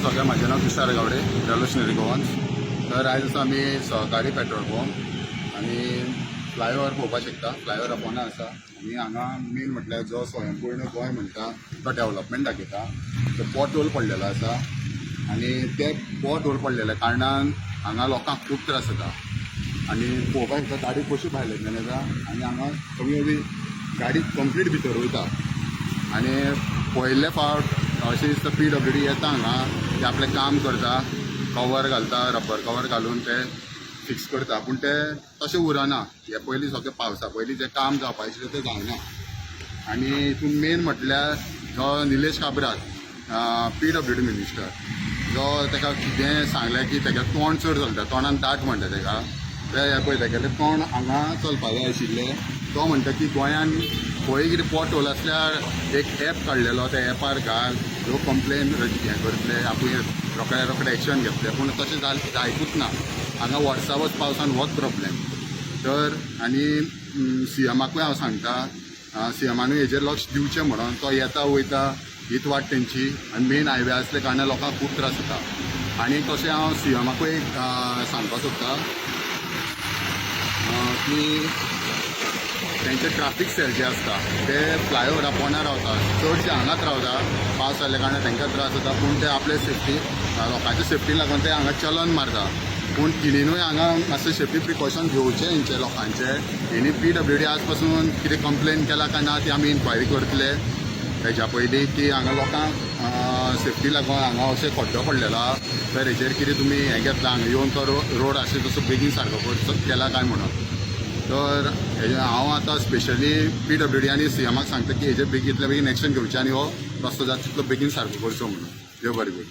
सगळ्यांक. म्हाजें नांव तुषार गावडे, रेव्होल्युशनरी गोवन्स. तर आयज आसा आमी सहकारी पेट्रोल पंप आनी फ्लायओवर पळोवपाक शकता. फ्लायओवर पोंदा आसा आनी हांगा मेन म्हटल्यार जो स्वयंपूर्ण गोंय म्हणटा तो डेव्हलपमेंट दाखयता. तो पोट होल पडलेलो आसा आनी ते पोट होल पडलेल्या कारणान हांगा लोकांक खूब त्रास जाता आनी पळोवपाक शकता, गाडी कशी भायल्यान येता आनी हांगा कमी कमी गाडी कंप्लीट भितर वयता. आनी पयले फावट अशें दिसता, पीडब्ल्यूडी येता हांगा, ते आपलें काम करता, कवर घालता, रबर कवर घालून ते फिक्स करता, पूण ते तशें उरना. हे पयलीं सगळें पावसा पयलीं जें काम जावपाचें आशिल्लें तें जायना. आनी हितून मेन म्हटल्यार जो निलेश काब्राल, पीडब्ल्यूडी मिनिस्टर, जो ताका कितें सांगलें की तेगे तोंड चड चलता, तोंडान दाट म्हणटा तेका. ते हे पळय, तेगेलें तोंड हांगा चलपाक जाय आशिल्लें. तो म्हणटा की गोंयान खंय कितें पोट होल आसल्यार एक एप काडलेलो, त्या एपार घाल, ह्यो कंप्लेन हें करतले, आपूण रोखड्या रोखडे एक्शन घेतले. पूण तशें जायकूच ना. हांगा वर्सावच पावसान होच प्रॉब्लेम. तर आनी सीएमाकूय हांव सांगता, सीएमानूय हेजेर लक्ष दिवचें म्हणून. तो येता वयता, हीच वाट तेंची आनी मेन हायवे आसल्या कारणान लोकांक खूब त्रास जाता. आनी तशें हांव सीएमाकूय एक सांगपाक सोदता की तेंचे ट्राफीक सेल जे आसता ते फ्लायओवरा पोंदा रावता, चडशे हांगाच रावता. पावस जाल्ल्या कारणान तांकां त्रास जाता, पूण ते आपले सेफ्टी, लोकांचे सेफ्टी लागून ते हांगा चलन मारता. पूण तिणेनूय हांगा मातशें सेफ्टी प्रिकॉशन घेवचें हेंचे लोकांचे. हेणी पीडब्ल्यूडी आज पासून कितें कंप्लेन केला काय ना ती आमी इन्क्वायरी करतले. हेज्या पयलीं की हांगा लोकांक सेफ्टी लागून हांगा अशें खड्डो पडलेलो आहा, तर हेजेर कितें तुमी हें घेतला, हांगा येवन तो रोड आशिल्लो तसो बेगीन सारको करचो केला काय म्हणून. तर हेजें हांव आतां स्पेशली पीडब्ल्यूडी आनी सीएमाक सांगता की हेजेर बेगींतल्या बेगीन एक्शन घेवचें आनी हो रस्तो जाता तितलो बेगीन सारको करचो म्हणून. देव बरें करूं.